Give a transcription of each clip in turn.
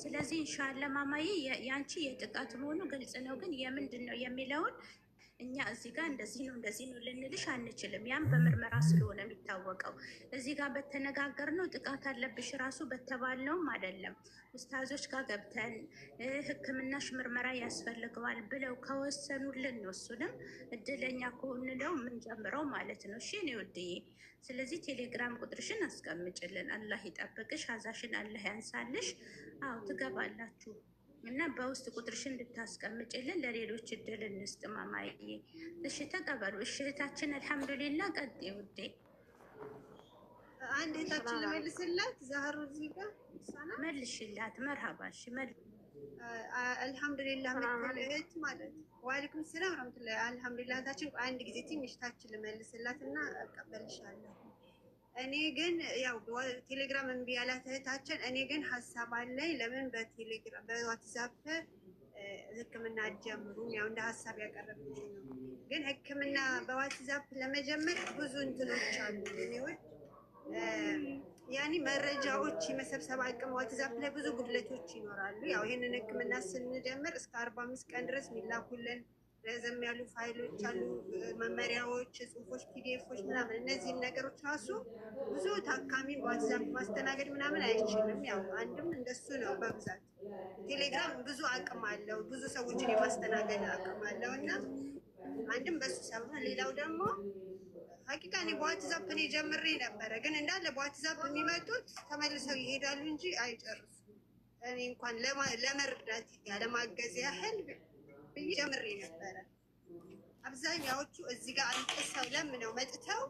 ስለዚህ ኢንሻአላህ ማማዬ ያንቺ የጥቃት መሆኑ ግልጽ ነው። ግን የምንድን ነው የሚለውን እኛ እዚህ ጋር እንደዚህ ነው እንደዚህ ነው ልንልሽ አንችልም። ያም በምርመራ ስለሆነ የሚታወቀው እዚህ ጋር በተነጋገርነው ጥቃት አለብሽ ራሱ በተባልነውም አይደለም። ኡስታዞች ጋር ገብተን ሕክምናሽ ምርመራ ያስፈልገዋል ብለው ከወሰኑልን ነው እሱንም እድለኛ ከሆን ነው የምንጀምረው ማለት ነው። እሺ እኔ ውድዬ፣ ስለዚህ ቴሌግራም ቁጥርሽን አስቀምጭልን። አላህ ይጠብቅሽ፣ አዛሽን አላህ ያንሳልሽ። አዎ ትገባላችሁ እና በውስጥ ቁጥርሽን እንድታስቀምጭልን ለሌሎች እድል እንስጥ ማማዬ። እሺ ተቀበሉ። እሺ እህታችን አልሐምዱሊላ። ቀጥይ ውዴ። አንድ እህታችን ልመልስላት። ዛህሩ እዚህ ጋር መልሽላት። መርሃባ። እሺ አልሐምዱሊላህ ምትል እህት ማለት ወአለይኩም ሰላም ወራህመቱላሂ። አልሐምዱሊላህ እህታችን፣ አንድ ጊዜ ትንሽ ታችን ልመልስላት እና እቀበልሻለሁ። እኔ ግን ያው ቴሌግራም እምቢ ያላት እህታችን፣ እኔ ግን ሀሳብ አለኝ። ለምን በቴሌግራም በዋትሳፕ ሕክምና አትጀምሩም? ያው እንደ ሀሳብ ያቀረብኩት ነው። ግን ሕክምና በዋትሳፕ ለመጀመር ብዙ እንትኖች አሉ። እኔዎች ያኔ መረጃዎች የመሰብሰብ አቅም ዋትሳፕ ላይ ብዙ ጉድለቶች ይኖራሉ። ያው ይህንን ሕክምና ስንጀምር እስከ 45 ቀን ድረስ የሚላኩልን ረዘም ያሉ ፋይሎች አሉ፣ መመሪያዎች፣ ጽሁፎች፣ PDF ኦች ምናምን። እነዚህን ነገሮች ራሱ ብዙ ታካሚ በዋትሳፕ ማስተናገድ ምናምን አይችልም። ያው አንድም እንደሱ ነው በብዛት። ቴሌግራም ብዙ አቅም አለው፣ ብዙ ሰዎችን የማስተናገድ አቅም አለው እና አንድም በሱ ሰበብ ነው። ሌላው ደግሞ ሀቂቃ እኔ በዋትዛፕ እኔ ጀምሬ ነበረ፣ ግን እንዳለ በዋትዛፕ የሚመጡት ተመልሰው ይሄዳሉ እንጂ አይጨርሱም። እኔ እንኳን ለመርዳት ለማገዝ ያህል ብዬ ጀምሬ ነበረ። አብዛኛዎቹ እዚህ ጋር አልቅሰው ለምነው መጥተው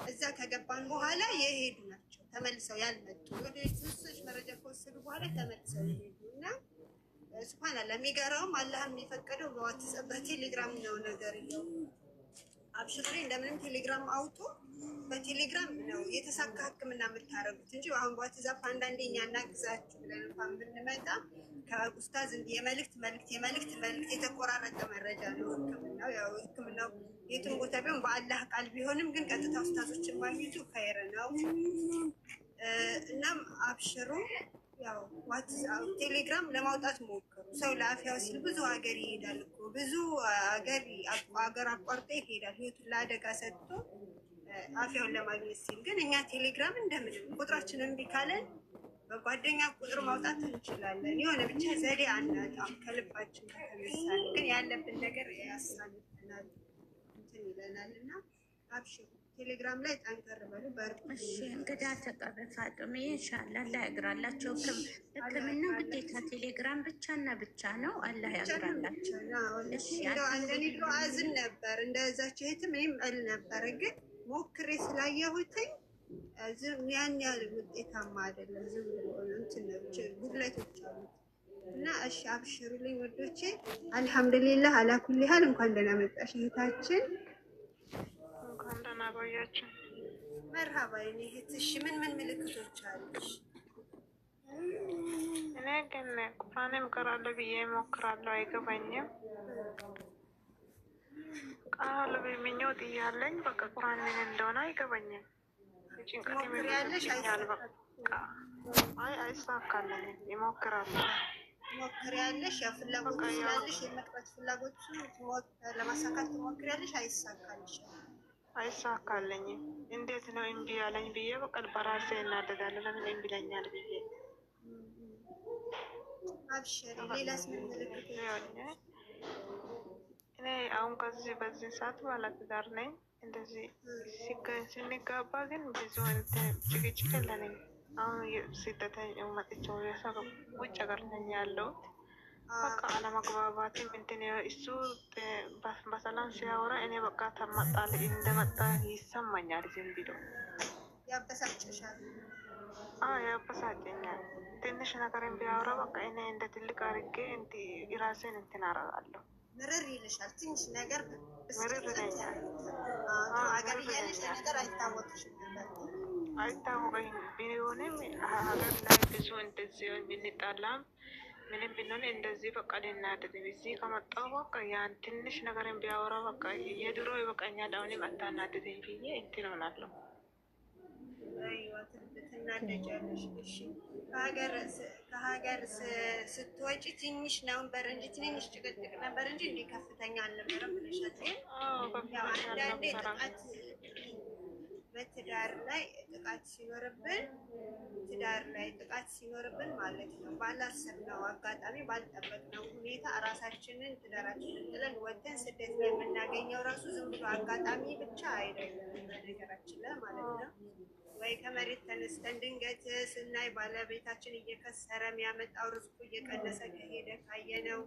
እዛ ከገባን በኋላ የሄዱ ናቸው፣ ተመልሰው ያልመጡ፣ ወደ ሰዎች መረጃ ከወሰዱ በኋላ ተመልሰው የሄዱ። እና ሱብሃንአላህ የሚገራውም አላህ የሚፈቀደው በዋትስአፕ በቴሌግራም ነው ነገር የለው። አብሽሬ እንደምንም ቴሌግራም አውጡ። በቴሌግራም ነው የተሳካ ሕክምና የምታደርጉት እንጂ አሁን በዋትስአፕ አንዳንዴ እኛ እናግዛችሁ ብለን እንኳን ብንመጣ ከኡስታዝ የመልእክት መልእክት የመልእክት መልእክት የተቆራረጠ መረጃ ነው ሕክምናው። ያው ሕክምናው የትም ቦታ ቢሆን በአላህ ቃል ቢሆንም ግን ቀጥታ ኡስታዞችን ማግኘቱ ኸይር ነው። እናም አብሽሩ። ያው ቴሌግራም ለማውጣት ሞክሩ። ሰው ለአፍያው ሲል ብዙ ሀገር ይሄዳል እኮ፣ ብዙ ሀገር ሀገር አቋርጦ ይሄዳል ህይወቱን ለአደጋ ሰጥቶ አፍያውን ለማግኘት ሲል። ግን እኛ ቴሌግራም እንደምንም ቁጥራችንን እምቢ ካለን በጓደኛ ቁጥር ማውጣት እንችላለን። የሆነ ብቻ ዘዴ አናጣም ከልባችን ከተነሳን። ግን ያለብን ነገር ያሳልፈናል እንትን ይለናል እና አብሽሩ፣ ቴሌግራም ላይ ጠንከር በሉ፣ በርቱ። እሺ እንግዳ ተቀበል ፋጡሜ። ኢንሻአላህ አላህ ያግራላቸው። ሕክምናው ግዴታ ቴሌግራም ብቻና ብቻ ነው። አላህ ያግራላቸው። እሺ። እንደው አንደኔ ድሮ አዝን ነበር፣ እንደዛች እህትም እኔም እል ነበር። ግን ሞክሬ ስላየሁትኝ ያን ያህል ውጤታማ አይደለም። ዝም ብሎ እንትን ነው፣ ጉድለቶች አሉት። እና እሺ አብሽሩልኝ ወዶቼ። አልሐምዱሊላህ አላ ኩሊ ሀል። እንኳን ደህና መጣሽ እህታችን። እንኳን ደህና ቆያችሁ። መርሃባ የኔ እህት። እሺ ምን ምን ምልክቶች አሉሽ? እኔ ግን ቁርአንም እቀራለሁ ብዬ እሞክራለሁ፣ አይገባኝም። እቀራለሁ ብዬ ምኞት እያለኝ በቃ ቁርአን ምን እንደሆነ አይገባኝም። ጭንቀት ትሞክሪያለሽ? ይመጣብኛል። በቃ አይ አይሳካልኝም። ይሞክራለሁ። ትሞክሪያለሽ፣ ያው ፍላጎቱ ስላለሽ የመቅራት ፍላጎቱ ለማሳካት ትሞክሪያለሽ፣ አይሳካልሽም። አይሳካልኝም። እንዴት ነው እምቢ ያለኝ ብዬ በቃ በራሴ እናደዳለሁ። ለምን እምቢ ይለኛል ብዬ። አብሽሪ። ሌላስ ምን ምልክቶች? እኔ አሁን ከዚህ በዚህ ሰዓት ባለትዳር ነኝ። እንደዚህ ስንጋባ ግን ብዙ ጭቅጭቅ የለንም። አሁን ስደተኛ መጥቼ ውጭ ሀገር ነኝ ያለሁት። በቃ አለመግባባትም እንትን እሱ በሰላም ሲያወራ እኔ በቃ ተመጣል እንደመጣ ይሰማኛል። ዝም ብሎ ያበሳጭሻል? አዎ ያበሳጨኛል። ትንሽ ነገርን ቢያወራ በቃ እኔ እንደ ትልቅ አድርጌ ራሴን እንትን አደርጋለሁ። ምርር ይልሻል። ትንሽ ነገር ምርር ይለኛል። ሀገር እያለሽ ነገር አይታወቅሽም ነበር። አይታወቀኝም። ቢሆንም ሀገር ላይ ብዙ እንደዚህ ብንጣላም ምንም ብንሆን እንደዚህ በቃ ልናደድም። እዚህ ከመጣሁ በቃ ያን ትንሽ ነገርን ቢያወራ በቃ የድሮ ይበቃኛል፣ አሁንም አታናድደኝ ብዬ እንትን ሆናለሁ። አይዋ ትናደጃለሽ። እሺ ከሀገር ከሀገር ስትወጪ ትንሽ ነበር እንጂ ትንሽ ጭቅጭቅ ነበር እንጂ እንዲህ ከፍተኛ አልነበረም ብለሻል። ግን አዎ ያው ከፍተኛ አንዳንዴ አልነበረም። ጥቃት በትዳር ላይ ጥቃት ሲኖርብን ትዳር ላይ ጥቃት ሲኖርብን ማለት ነው ባላሰብነው አጋጣሚ ባልጠበቅነው ሁኔታ ራሳችንን ትዳራችንን ጥለን ወጥተን ስደት ላይ የምናገኘው ራሱ ዝም ብሎ አጋጣሚ ብቻ አይደለም፣ በነገራችን ላይ ማለት ነው። ወይ ከመሬት ተነስተን ድንገት ስናይ ባለቤታችን እየከሰረ የሚያመጣው ርዝቁ እየቀነሰ ከሄደ ካየነው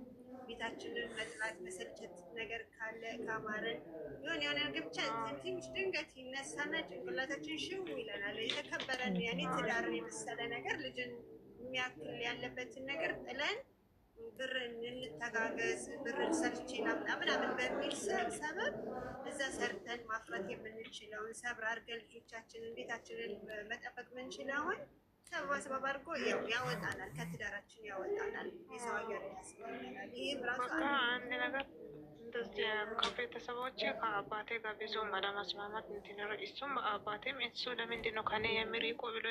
ቤታችንን መጥላት መሰልቸት ነገር ካለ ካማረን የሆነ የሆነ ነገር ብቻ ትንሽ ድንገት ይነሳና ጭንቅላታችን ሽው ይለናል። የተከበረን ያኔ ትዳርን የመሰለ ነገር ልጅን የሚያክል ያለበትን ነገር ጥለን ብርን እንተጋገዝ ብርን ሰርቼ ላምጣ ምናምን በሚል ሰበብ እዛ ሰርተን ማፍራት የምንችለውን ሰብር አድርገን ልጆቻችንን ቤታችንን መጠበቅ የምንችለውን ሰበብ አስባብ አድርጎ ያው ያወጣናል፣ ከትዳራችን ያወጣናል፣ የሰው ሀገር ያስገባናል። ይህም ራሱ በቃ አንድ ነገር እንደዚህ ከቤተሰቦቼ ከአባቴ ጋር ብዙም አለመስማማት እንትን እሱም አባቴም እሱ ለምንድን ነው ከኔ የሚርቆ ብሎ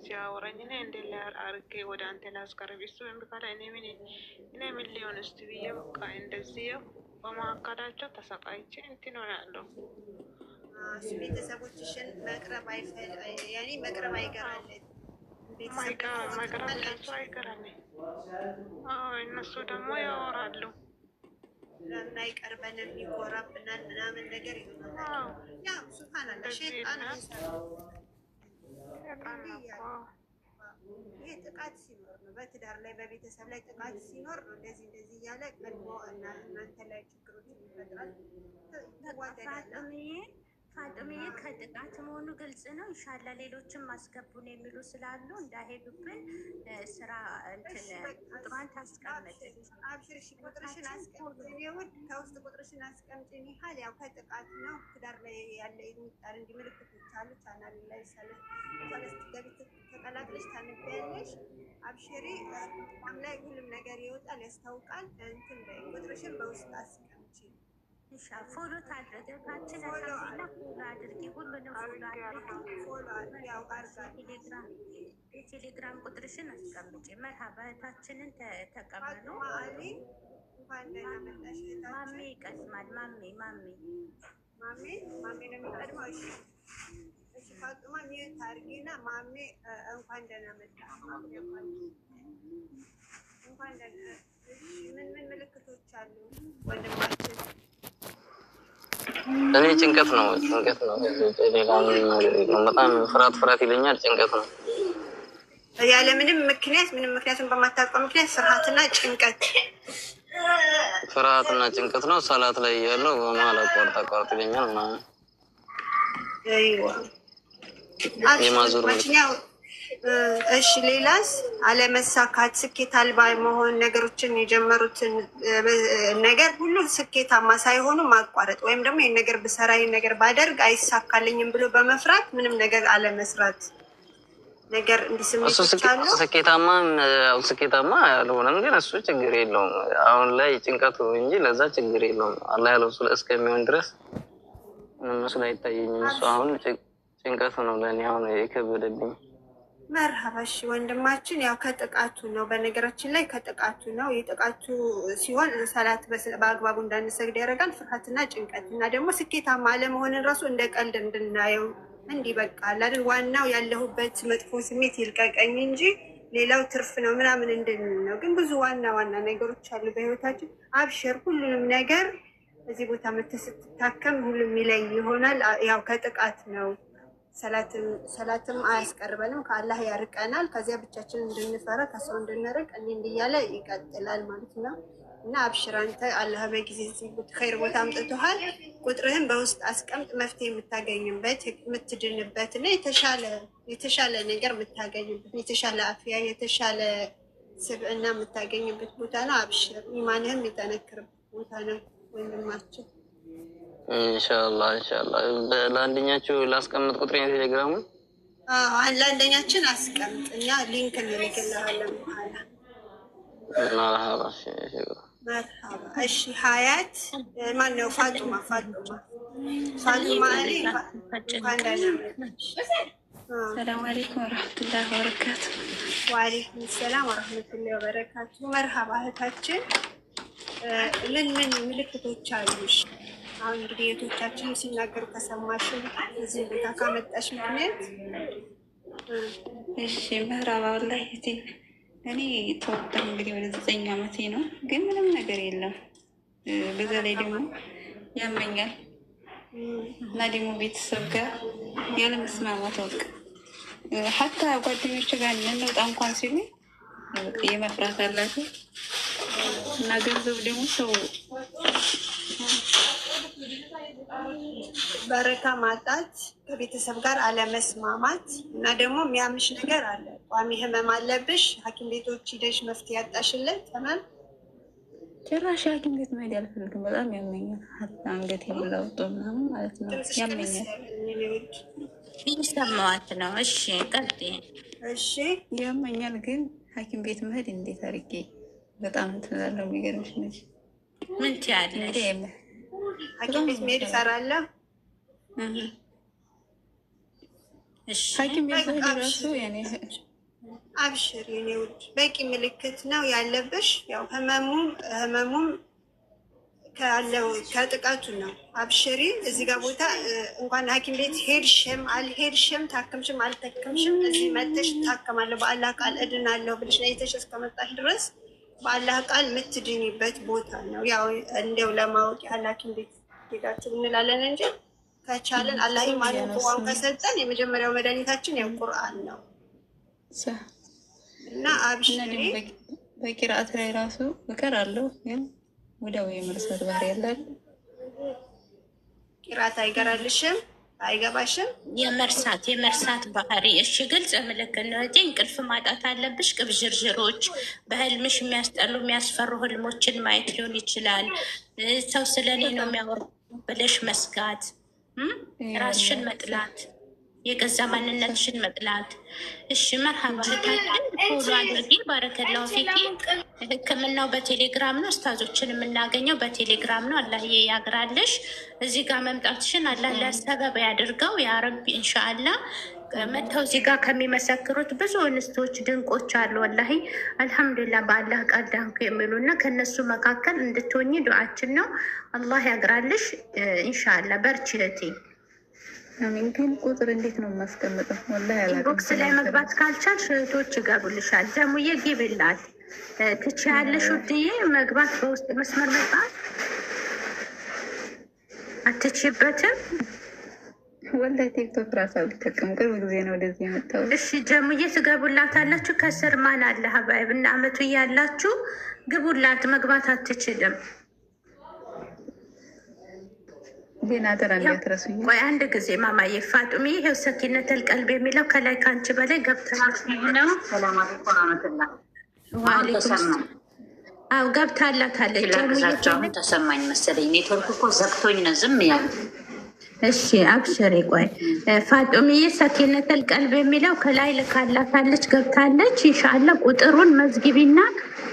ሲያወራኝ እኔ እንደ አድርጌ ወደ አንተ ላስቀርብ እሱ እምቢ ካለ እኔ ምን ሊሆን እስቲ ብዬ በቃ እንደዚህ በመካከላቸው ተሰቃይቼ እንትን ሆናለሁ። እሱ ቤተሰቦችሽን መቅረብ ያኔ መቅረብ አይገራለት ቤተሰብ ደግሞ መቅረብ ራሱ ታላችሁ አይገራም። አዎ እነሱ ደግሞ ያወራሉ። ለምን አይቀርበንም ይኮራብናል ምናምን ነገር ይሆናል። አዎ ያው ሱብሃንአላህ እንደዚህ ሸይጣን እና የሚሰራው በጣም እንዲህ ነው እያለ እኮ። ይሄ ጥቃት ሲኖር ነው። በትዳር ላይ በቤተሰብ ላይ ጥቃት ሲኖር ነው እንደዚህ እንደዚህ እያለ ቀድሞ እናንተ ላይ ችግሮችን ይፈጥራል። ትዋደዳለህ። ፋጡምዬ ፋጡምዬ ከጥቃት መሆኑ ግልጽ ነው። ኢንሻላ ሌሎችም አስገቡን የሚሉ ስላሉ እንዳይሄዱብን ስራ እንትን እሺ በቃ ቁጥሯን ታስቀምጥ። አብሽር። እሺ ቁጥርሽን አስቀምጪ። እኔ ውድ ከውስጥ ቁጥርሽን አስቀምጪ። ያህል ያው ከጥቃት ነው ትዳር ላይ ያለ የሚጣል እንዲህ ምልክቶች አሉ። ቻናል ላይ ስትገቢ ተቀላቅለሽ ታነቢያለሽ። አብሽሪ። በጣም ላይ ሁሉም ነገር ይወጣል፣ ያስታውቃል። እንትን በይ ቁጥርሽን በውስጥ አስቀምጪ። ኢንሻ follow ታድርግ እህታችን። follow አልሐምዱሊላህ follow አድርጊ፣ ሁሉንም follow አድርጊ። follow ያው አርጋለሁ። የቴሌግራም ቁጥርሽን አስቀምጪ። መርሃባ እህታችንን ተቀበሉ። ፋጡማ አሊ እንኳን ደህና መጣሽ ማሜ እህታችን። ይቀድማል። ማሜ ማሜ ማሜ ማሜ ነው የሚቀድመው። እሺ እሺ፣ ፋጡማ mute አድርጊና ማሜ እንኳን ደህና መጣ። ማሜ እንኳን ደህና። እሺ ምን ምን ምልክቶች አሉ ወንድማችን? እኔ ጭንቀት ነው፣ ጭንቀት ነው። ከዚህ ውጭ ሌላ ምንም ነገር የለውም። በጣም ፍርሃት ፍርሃት ይለኛል። ጭንቀት ነው። ያለ ምንም ምክንያት ምንም ምክንያቱም በማታውቀው ምክንያት ፍርሃትና ጭንቀት። ፍርሃትና ጭንቀት ነው። ሰላት ላይ ያለው በመሀል አቋርጥ አቋርጥ ይለኛል ምናምን። አይዋ የማዞር ወንድማችን ያው እሺ፣ ሌላስ? አለመሳካት፣ ስኬት አልባ መሆን፣ ነገሮችን የጀመሩትን ነገር ሁሉ ስኬታማ ሳይሆኑ ማቋረጥ ወይም ደግሞ ይህን ነገር ብሰራ ይህን ነገር ባደርግ አይሳካልኝም ብሎ በመፍራት ምንም ነገር አለመስራት ነገር እንዲህ እሱ ስሜቶች አሉ። ስኬታማ ያው ስኬታማ ያልሆነም ግን እሱ ችግር የለውም። አሁን ላይ ጭንቀቱ እንጂ ለዛ ችግር የለውም። አላህ ያለው እሱ እስከሚሆን ድረስ ምንም መስሎ አይታየኝም። እሱ አሁን ጭንቀቱ ነው ለእኔ አሁን የከበደብኝ። መርሀባ እሺ ወንድማችን፣ ያው ከጥቃቱ ነው። በነገራችን ላይ ከጥቃቱ ነው። የጥቃቱ ሲሆን ሰላት በአግባቡ እንዳንሰግድ ያደርጋል። ፍርሃትና ጭንቀት እና ደግሞ ስኬታማ አለመሆንን ራሱ እንደ ቀልድ እንድናየው እንዲህ በቃ አለ አይደል፣ ዋናው ያለሁበት መጥፎ ስሜት ይልቀቀኝ እንጂ ሌላው ትርፍ ነው ምናምን እንድንል ነው። ግን ብዙ ዋና ዋና ነገሮች አሉ በህይወታችን። አብሽር፣ ሁሉንም ነገር እዚህ ቦታ መተህ ስትታከም ሁሉም የሚለይ ይሆናል። ያው ከጥቃት ነው። ሰላትም አያስቀርበንም፣ ከአላህ ያርቀናል። ከዚያ ብቻችን እንድንፈራ ከሰው እንድንርቅ እንዲህ እንዲህ እያለ ይቀጥላል ማለት ነው። እና አብሽር አንተ አላህ በጊዜ እዚህ ኸይር ቦታ አምጥቶሃል። ቁጥርህን በውስጥ አስቀምጥ። መፍትሄ የምታገኝበት የምትድንበት እና የተሻለ ነገር የምታገኝበት የተሻለ አፍያ የተሻለ ስብዕና የምታገኝበት ቦታ ነው። አብሽር፣ ኢማንህም የሚጠነክርበት ቦታ ነው ወንድማችን። ኢንሻአላህ ኢንሻአላህ። ለአንደኛችሁ ላስቀምጥ ቁጥሬን የቴሌግራሙ። አዎ ለአንደኛችን አስቀምጥ፣ እኛ link እንልክልሃለን በኋላ። መርሀባ እሺ፣ እሺ። መርሀባ። እሺ ሀያት ማን ነው? ፋጡማ ፋጡማ ፋጡማ እኔ እንኳን ደህና መጣሽ። ሰላም አለይኩም ወረህመቱላሂ ወበረካቱ። ወአለይኩም ሰላም ወረህመቱላሂ ወበረካቱ። መርሀባ እህታችን፣ ምን ምን ምልክቶች አሉሽ? አሁን እንግዲህ እህቶቻችን ሲናገሩ ከሰማሽ እዚህ ቦታ ካመጣሽ ምክንያት። እሺ መርሀባ። ወላሂ እህቴ እኔ ተወጣሁ እንግዲህ ወደ 9 ዓመቴ ነው፣ ግን ምንም ነገር የለም። በዛ ላይ ደግሞ ያመኛል እና ደግሞ ቤተሰብ ጋር ያለመስማማት ወቅ ሀታ ጓደኞች ጋር እንውጣ እንኳን ሲሉ የመፍራት አላቸው እና ገንዘብ ደግሞ ሰው በረካ ማጣት፣ ከቤተሰብ ጋር አለመስማማት እና ደግሞ የሚያምሽ ነገር አለ። ቋሚ ህመም አለብሽ። ሐኪም ቤቶች ሂደሽ መፍትሄ ያጣሽለት ህመም? ጭራሽ ሐኪም ቤት መሄድ አልፈልግም። በጣም ያመኛል። አንገቴ ብላውጦ ምናምን ማለት ነው ያመኛል። እየሰማኋት ነው። እሺ ቀጥይ። እሺ ያመኛል፣ ግን ሐኪም ቤት መሄድ እንዴት አድርጌ በጣም እንትን እላለሁ። የሚገርምሽ ነች። ምን ትያለሽ? ሐኪም ቤት መሄድ እፈራለሁ። ሐኪም ቤት መሄድ ራሱ ያኔ አብሽር የኔ ውድ፣ በቂ ምልክት ነው ያለብሽ። ያው ህመሙም ካለው ከጥቃቱ ነው። አብሽሪ። እዚህ ጋር ቦታ እንኳን ሐኪም ቤት ሄድሽም አልሄድሽም ታክምሽም አልተክምሽም እዚህ መተሽ ታከማለሁ በአላህ ቃል እድናለሁ ብለሽ ነይተሽ እስከመጣሽ ድረስ በአላህ ቃል የምትድኝበት ቦታ ነው። ያው እንደው ለማወቅ ያህል ሐኪም ቤት ሄዳችሁ እንላለን እንጂ ከቻለን አላህ ኢማኑን ቁርአን ከሰጠን የመጀመሪያው መድኃኒታችን ያው ቁርአን ነው እና አብሽሪ። በቂርአት ላይ ራሱ እቀራለሁ ግን ወዲያው የመርሳት ባህሪ ያላል። ቂርአት አይገራልሽም አይገባሽም። የመርሳት ባህሪ። እሺ ግልጽ ምልክት ነው እህቴ። እንቅልፍ ማጣት አለብሽ። ቅብዥርዥሮች፣ በህልምሽ የሚያስጠሉ የሚያስፈሩ ህልሞችን ማየት ሊሆን ይችላል። ሰው ስለ እኔ ነው የሚያወሩ ብለሽ መስጋት፣ ራስሽን መጥላት፣ የገዛ ማንነትሽን መጥላት። እሺ መርሀባ እህታችን፣ follow አድርጊ። ባረከላሁ ፊኪ። ሕክምናው በቴሌግራም ነው። ኡስታዞችን የምናገኘው በቴሌግራም ነው። አላህዬ ያግራልሽ። እዚህ ጋር መምጣትሽን አላህ ለሰበብ ያድርገው ያ ረቢ። ኢንሻአላ መጥተው እዚህ ጋር ከሚመሰክሩት ብዙ እንስቶች ድንቆች አሉ። ወላሂ አልሐምዱሊላህ በአላህ ቃል ዳንኩ የሚሉ እና ከእነሱ መካከል እንድትሆኚ ዱዓችን ነው። አላህ ያግራልሽ ኢንሻአላ። በርቺ እህቴ። አሚን። ግን ቁጥር እንዴት ነው የማስቀምጠው? ወላሂ አላውቅም። inbox ላይ መግባት ካልቻልሽ እህቶች ይገቡልሻል። ደሙዬ ግቢላት ትችያለሽ ውድዬ። መግባት በውስጥ መስመር መግባት አትችይበትም። ወላሂ ቲክቶክ ራሱ አልጠቀምም። ቅርብ ጊዜ ነው ወደዚህ የመጣሁት። እሺ ጀሙዬ ትገቡላት አላችሁ። ከስር ማን አለ ሀባይብ እና አመቱ እያላችሁ ግቡላት። መግባት አትችልም። ግን አደራ እንዳትረሱኝ። ቆይ አንድ ጊዜ ማማዬ ፋጡሚ፣ ይኸው ሰኪነተል ቀልብ የሚለው ከላይ ከአንቺ በላይ ገብታለች ነው። ሰላም አለይኩም ወራህመቱላህ። ወአለይኩም አዎ ገብታላታለች። ላግዛቸው። አሁን ተሰማኝ መሰለኝ። ኔትወርክ እኮ ዘግቶኝ ነው ዝም ያለ። እሺ አብሽሪ። ቆይ ፋጡሚዬ ሰኪነተል ቀልብ የሚለው ከላይ ልካላታለች፣ ገብታለች። ኢንሻአላ ቁጥሩን መዝግቢና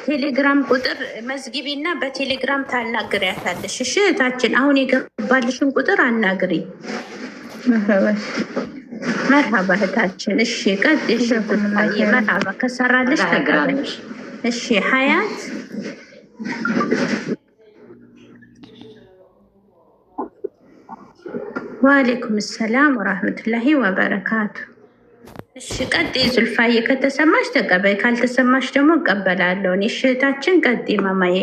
ቴሌግራም ቁጥር መዝግቢና በቴሌግራም ታናግሪያታለሽ። እሺ እህታችን፣ አሁን የገባልሽን ቁጥር አናግሪ። መርሀባ መርሀባ እህታችን። እሺ ቀጥ እሺ፣ መርሀባ ከሰራልሽ ተቀበል። እሺ ሀያት ወአለይኩም ሰላም ወራህመቱላሂ ወበረካቱ። እሺ ቀጥይ ዙልፋዬ፣ ከተሰማሽ ተቀበይ፣ ካልተሰማሽ ደግሞ እቀበላለሁ። እኔ እሺ እህታችን ቀጥይ ማማዬ።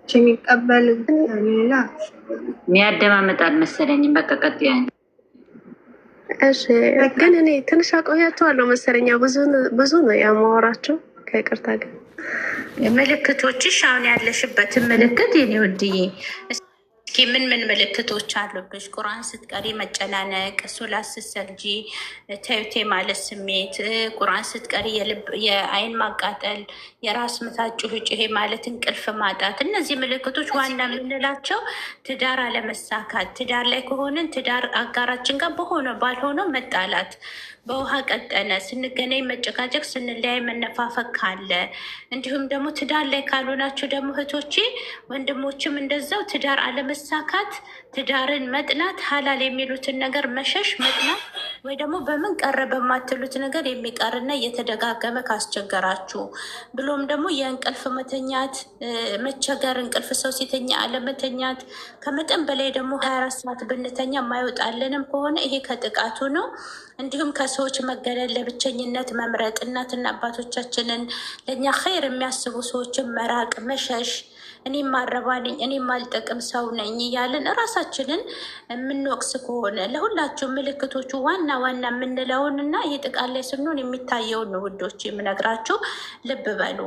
የሚቀበል ሌላ የሚያደማምጥ አልመሰለኝም። በቃ ቀጥይ። እሺ ግን እኔ ትንሽ አቆያቸዋለሁ መሰለኛ። ብዙ ነው የማወራቸው ከይቅርታ ግን ምልክቶችሽ አሁን ያለሽበትን ምልክት የኔ ውድዬ እስኪ ምን ምን ምልክቶች አሉብሽ? ቁርአን ስትቀሪ መጨናነቅ፣ ሶላት ስትሰግጂ ተዩቴ ማለት ስሜት፣ ቁርአን ስትቀሪ የአይን ማቃጠል፣ የራስ ምታት፣ ጩህ ጩሄ ማለት፣ እንቅልፍ ማጣት። እነዚህ ምልክቶች ዋና የምንላቸው ትዳር አለመሳካት፣ ትዳር ላይ ከሆንን ትዳር አጋራችን ጋር በሆነ ባልሆነው መጣላት፣ በውሃ ቀጠነ ስንገናኝ መጨቃጨቅ፣ ስንለያይ መነፋፈቅ ካለ፣ እንዲሁም ደግሞ ትዳር ላይ ካልሆናችሁ ደግሞ እህቶቼ ወንድሞችም እንደዛው ትዳር አለመሳካት፣ ትዳርን መጥላት፣ ሀላል የሚሉትን ነገር መሸሽ፣ መጥላት፣ ወይ ደግሞ በምን ቀረ በማትሉት ነገር የሚቀርና እየተደጋገመ ካስቸገራችሁ፣ ብሎም ደግሞ የእንቅልፍ መተኛት መቸገር፣ እንቅልፍ ሰው ሲተኛ አለመተኛት፣ ከመጠን በላይ ደግሞ 24 ሰዓት ብንተኛ የማይወጣልንም ከሆነ ይሄ ከጥቃቱ ነው። እንዲሁም ከሰዎች መገለል፣ ለብቸኝነት መምረጥ፣ እናትና አባቶቻችንን ለእኛ ኸይር የሚያስቡ ሰዎችን መራቅ፣ መሸሽ፣ እኔም ማረባ ነኝ፣ እኔም ማልጠቅም ሰው ነኝ እያለን እራሳችንን የምንወቅስ ከሆነ፣ ለሁላችሁ ምልክቶቹ ዋና ዋና የምንለውን እና ይህ ጥቃት ላይ ስንሆን የሚታየውን ነው ውዶች የምነግራችሁ፣ ልብ በሉ።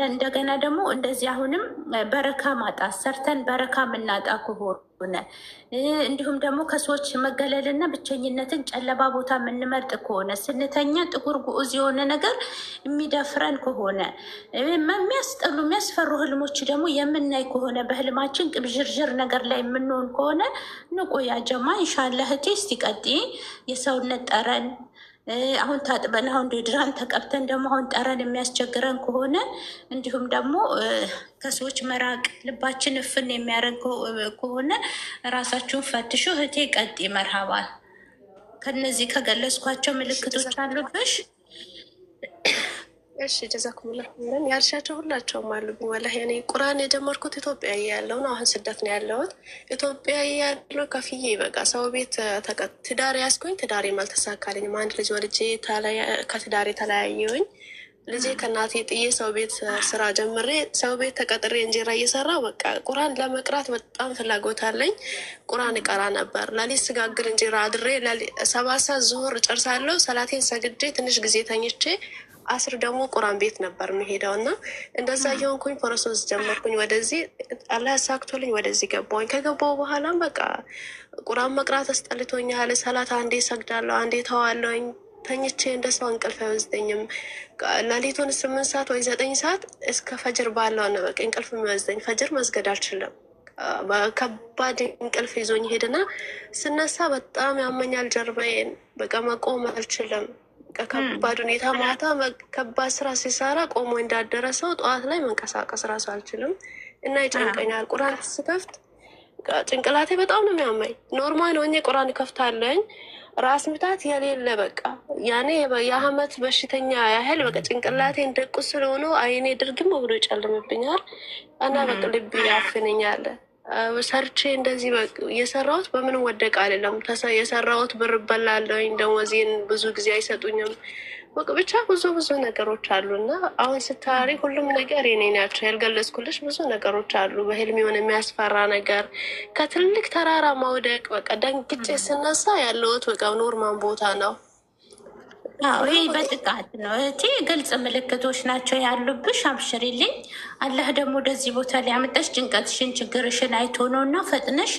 እንደገና ደግሞ እንደዚህ አሁንም በረካ ማጣት፣ ሰርተን በረካ የምናጣ ከሆነ፣ እንዲሁም ደግሞ ከሰዎች መገለልና ብቸኝነትን ጨለማ ቦታ የምንመርጥ ከሆነ፣ ስንተኛ ጥቁር ግዑዝ የሆነ ነገር የሚደፍረን ከሆነ፣ የሚያስጠሉ የሚያስፈሩ ህልሞች ደግሞ የምናይ ከሆነ፣ በህልማችን ቅብዥርዥር ነገር ላይ የምንሆን ከሆነ ንቁ ያ ጀማ። ኢንሻላህ እህቴ እስቲ ቀጥይ። የሰውነት ጠረን፣ አሁን ታጥበን አሁን deodorant ተቀብተን ደግሞ አሁን ጠረን የሚያስቸግረን ከሆነ፣ እንዲሁም ደግሞ ከሰዎች መራቅ፣ ልባችን እፍን የሚያደርግ ከሆነ ራሳችሁን ፈትሹ። እህቴ ቀጥይ። መርሃባል። ከነዚህ ከገለጽኳቸው ምልክቶች አሉብሽ? እሺ ጀዛኩሙላህ ኸይረን። ያልሻቸው ሁላቸውም አሉብኝ። ወላሂ እኔ ቁርአን የጀመርኩት ኢትዮጵያ እያለሁ ነው። አሁን ስደት ነው ያለሁት። ኢትዮጵያ እያለሁ ከፍዬ በቃ ሰው ቤት ትዳር ያዝኩኝ። ትዳሬም አልተሳካልኝም። አንድ ልጅ ወልጄ ከትዳሬ ተለያየሁኝ። ልጄ ከእናቴ ጥዬ ሰው ቤት ስራ ጀምሬ ሰው ቤት ተቀጥሬ እንጀራ እየሰራሁ በቃ ቁርአን ለመቅራት በጣም ፍላጎት አለኝ። ቁርአን እቀራ ነበር። ሌሊት ስጋግር እንጀራ አድሬ 7 ሰዓት ዙሁር እጨርሳለሁ። ሰላቴን ሰግጄ ትንሽ ጊዜ ተኝቼ አስር ደግሞ ቁርአን ቤት ነበር የምሄደው እና እንደዛ እየሆንኩኝ process ጀመርኩኝ። ወደዚህ አላህ ያሳክቶልኝ ወደዚህ ገባሁኝ። ከገባሁ በኋላም በቃ ቁርአን መቅራት አስጠልቶኛል። ሰላት አንዴ ሰግዳለሁ፣ አንዴ ተዋለሁኝ። ተኝቼ እንደ ሰው እንቅልፍ አይወስደኝም። ሌሊቱን 8 ሰዓት ወይ 9 ሰዓት እስከ ፈጅር ባለው ነው በቃ እንቅልፍ የሚወስደኝ። ፈጅር መስገድ አልችልም። ከባድ እንቅልፍ ይዞኝ ሄድና ስነሳ በጣም ያመኛል ጀርባዬን። በቃ መቆም አልችልም። ከባድ ሁኔታ ማታ ከባድ ስራ ሲሰራ ቆሞ እንዳደረ ሰው ጠዋት ላይ መንቀሳቀስ ራሱ አልችልም እና ይጨንቀኛል። ቁርአን ስከፍት ጭንቅላቴ በጣም ነው የሚያመኝ። Normal ሆኜ ቁርአን ከፍታለኝ፣ ራስ ምታት የሌለ በቃ ያኔ የአመት በሽተኛ ያህል በቃ ጭንቅላቴ እንደ ቁስል ሆኖ አይኔ ድርግም ብሎ ይጨልምብኛል እና በቃ ልቤ ያፍነኛል። ሰርቼ እንደዚህ የሰራሁት በምንም ወደቅ አይደለም። የሰራሁት ብር እበላለሁኝ፣ ደሞዜን ብዙ ጊዜ አይሰጡኝም። በቃ ብቻ ብዙ ብዙ ነገሮች አሉ እና አሁን ስታሪ ሁሉም ነገር የኔ ናቸው። ያልገለጽኩልሽ ብዙ ነገሮች አሉ። በህልም የሆነ የሚያስፈራ ነገር፣ ከትልቅ ተራራ ማውደቅ፣ በቃ ደንግጬ ስነሳ ያለሁት በቃ normal ቦታ ነው። አዎ ይህ በጥቃት ነው እህቴ፣ ግልጽ ምልክቶች ናቸው ያሉብሽ። አብሽሪልኝ። አላህ ደግሞ ወደዚህ ቦታ ሊያመጣሽ ጭንቀትሽን ችግርሽን አይቶ ነው እና ፈጥነሽ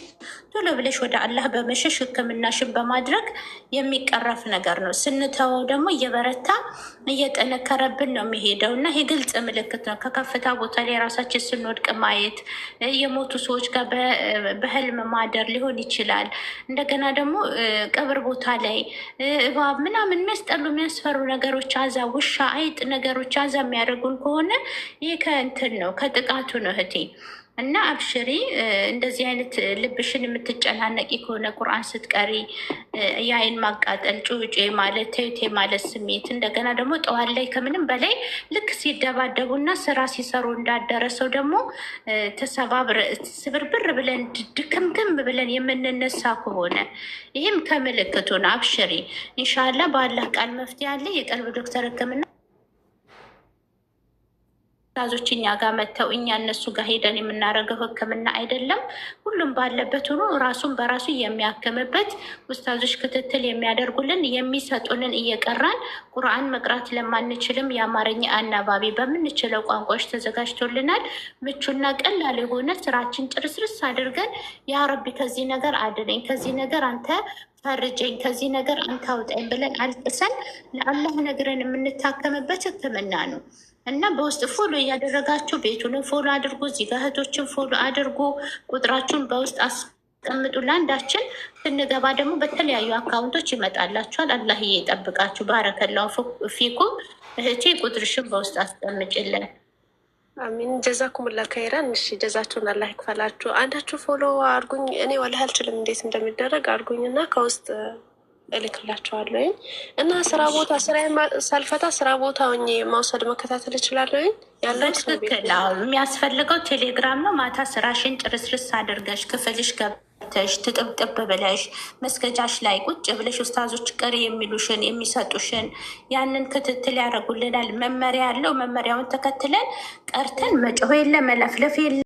ቶሎ ብለሽ ወደ አላህ በመሸሽ ሕክምናሽን በማድረግ የሚቀረፍ ነገር ነው። ስንተወው ደግሞ እየበረታ እየጠነከረብን ነው የሚሄደው እና ይህ ግልጽ ምልክት ነው። ከከፍታ ቦታ ላይ ራሳችን ስንወድቅ ማየት፣ የሞቱ ሰዎች ጋር በህልም ማደር ሊሆን ይችላል። እንደገና ደግሞ ቀብር ቦታ ላይ እባብ ምናምን የሚያስጠሉ የሚያስፈሩ ነገሮች አዛ፣ ውሻ፣ አይጥ ነገሮች አዛ የሚያደርጉን ከሆነ ይህ ከእንትን ነው፣ ከጥቃቱ ነው እህቴ። እና አብሽሪ። እንደዚህ አይነት ልብሽን የምትጨናነቂ ከሆነ፣ ቁርአን ስትቀሪ የአይን ማቃጠል፣ ጩጬ ማለት ተዩቴ ማለት ስሜት፣ እንደገና ደግሞ ጠዋት ላይ ከምንም በላይ ልክ ሲደባደቡና ስራ ሲሰሩ እንዳደረ ሰው ደግሞ ተሰባብረ ስብርብር ብለን ድክምክም ብለን የምንነሳ ከሆነ ይህም ከምልክቱ ነው። አብሽሪ፣ ኢንሻላ በአላህ ቃል መፍትሄ አለ። የቀልብ ዶክተር ሕክምና ኡስታዞች እኛ ጋር መጥተው እኛ እነሱ ጋር ሄደን የምናደርገው ሕክምና አይደለም። ሁሉም ባለበት ሆኖ ራሱን በራሱ የሚያክምበት፣ ኡስታዞች ክትትል የሚያደርጉልን፣ የሚሰጡንን እየቀራን፣ ቁርአን መቅራት ለማንችልም የአማርኛ አናባቢ በምንችለው ቋንቋዎች ተዘጋጅቶልናል። ምቹና ቀላል የሆነ ስራችን ጭርስርስ አድርገን ያ ረቢ ከዚህ ነገር አድነኝ፣ ከዚህ ነገር አንተ ፈርጀኝ፣ ከዚህ ነገር አንተ አውጣኝ ብለን አልቅሰን ለአላህ ነግረን የምንታከምበት ሕክምና ነው። እና በውስጥ follow እያደረጋችሁ ቤቱንም follow አድርጉ። እዚህ ጋ እህቶችን follow አድርጉ። ቁጥራችሁን በውስጥ አስቀምጡ። ለአንዳችን ስንገባ ደግሞ በተለያዩ account ኦች ይመጣላችኋል። አላህ ይጠብቃችሁ። ባረከላሁ ፊኩም። እህቴ ቁጥርሽን በውስጥ አስቀምጭልን። አሚን። ጀዛኩሙላ ከይረን። እሺ ጀዛችሁን አላህ ይክፈላችሁ። አንዳችሁ follow አድርጉኝ። እኔ ወላሂ አልችልም እንዴት እንደሚደረግ፣ አድርጉኝ እና ከውስጥ እልክላቸዋለሁኝ። እና ስራ ቦታ ስራ ሳልፈታ ስራ ቦታ ሆኜ መውሰድ መከታተል እችላለሁኝ። ያለው ሰው ቤት በትክክል አዎ። የሚያስፈልገው ቴሌግራም ነው። ማታ ስራሽን ጭርስርስ አድርገሽ ክፍልሽ ገብተሽ ትጥብጥብ ብለሽ መስገጃሽ ላይ ቁጭ ብለሽ ኡስታዞች ቅሪ የሚሉሽን የሚሰጡሽን ያንን ክትትል ያደርጉልናል። መመሪያ ያለው መመሪያውን ተከትለን ቀርተን መጮህ የለ መለፍለፍ የለ።